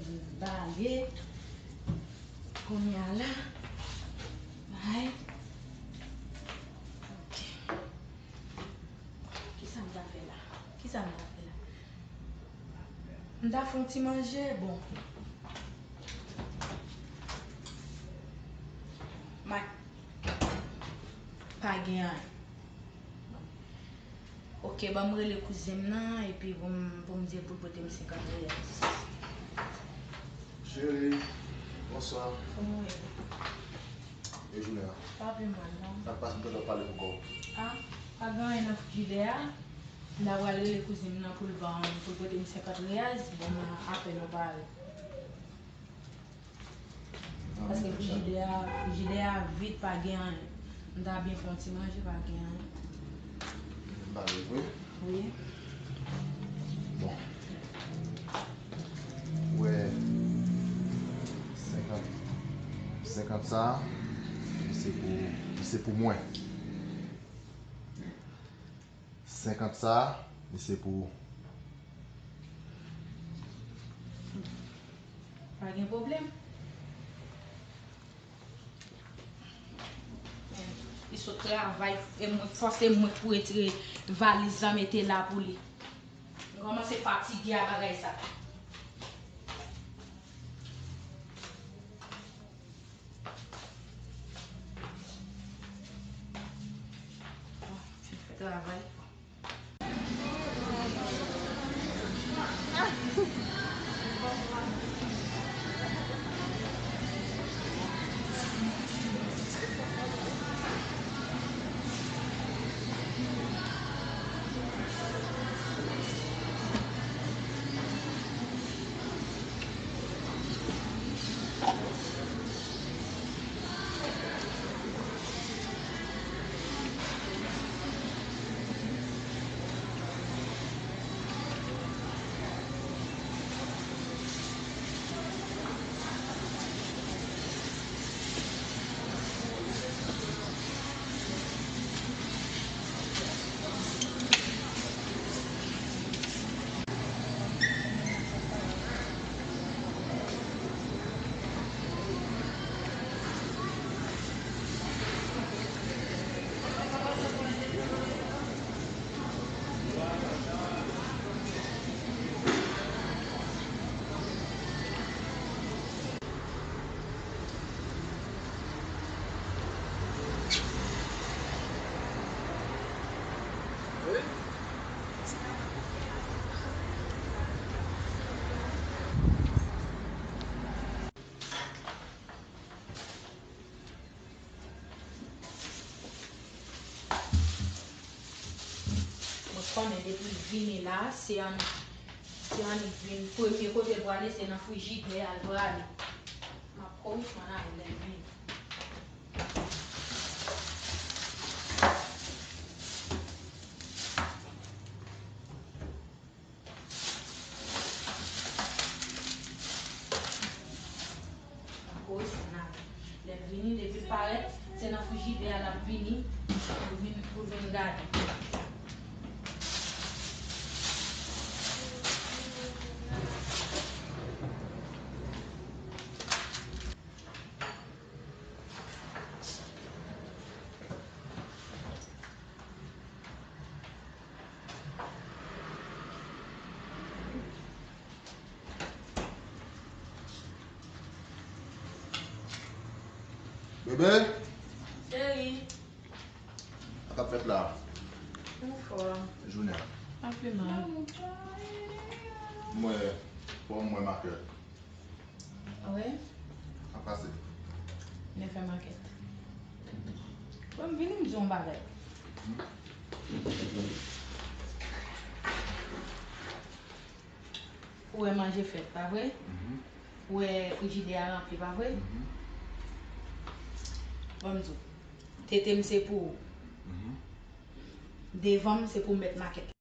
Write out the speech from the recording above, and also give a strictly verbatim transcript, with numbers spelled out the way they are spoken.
Vin bale. Kounye a la. Ay. Ok. Kisa m ta fè la? Kisa m ta fè la? M ta fè yon ti manje, bon. Ma, pa gen anyen. Ok, ban m rele kouzen m nan, epi pou m, pou m di l pou l pote m senkant riyal. Cheri, bonswa. Kòman w ye? E jounen an? Pa pi mal, non. Sa k pase, m t ap pale pou kò w. A, pa gen anyen nan frijidè a. M ta pral rele kouzen m nan pou l ban, pou l pote m senkant riyal, bon, m apèn ou pare. Paske frijidè a, frijidè a vid, pa gen anyen. M ta byen fè yon ti manje, pa gen anyen. M pale vre? Wi. Bon. Ou wè, senkant, senkant sa, se pou, se pou mwen. Senkant sa, li se pou ou. Pa gen pwoblèm. Li sot travay, e mwen fòse mwen pou retire valiz lan mete la pou li. M kòmanse fatige a bagay sa. Fè travay. Mwen konnen depi l vini la, se annik, se annik vin premye kote l prale, se nan frijidè a l prale. M ap kouri fann ale lè l vini. Akoz, n a, lè l vini, depi l parèt, se nan frijidè a l ap vini pou vin, pou vin gade. Bebe? Cheri. Sa k ap fèt la? Anfòm. Jounen an? Pa pi mal. Mwen, fò m wè makèt. Wi. Sa pase? Vin fè makèt. Bon, vini m di w yon bagay. Ou wè manje fèt, pa vre? Mhm. Ou wè frijidè a ranpli, pa vre? Mhm. Bon, m di w, tete m se pou ou. Mhm. Devan m se pou m mèt makèt la.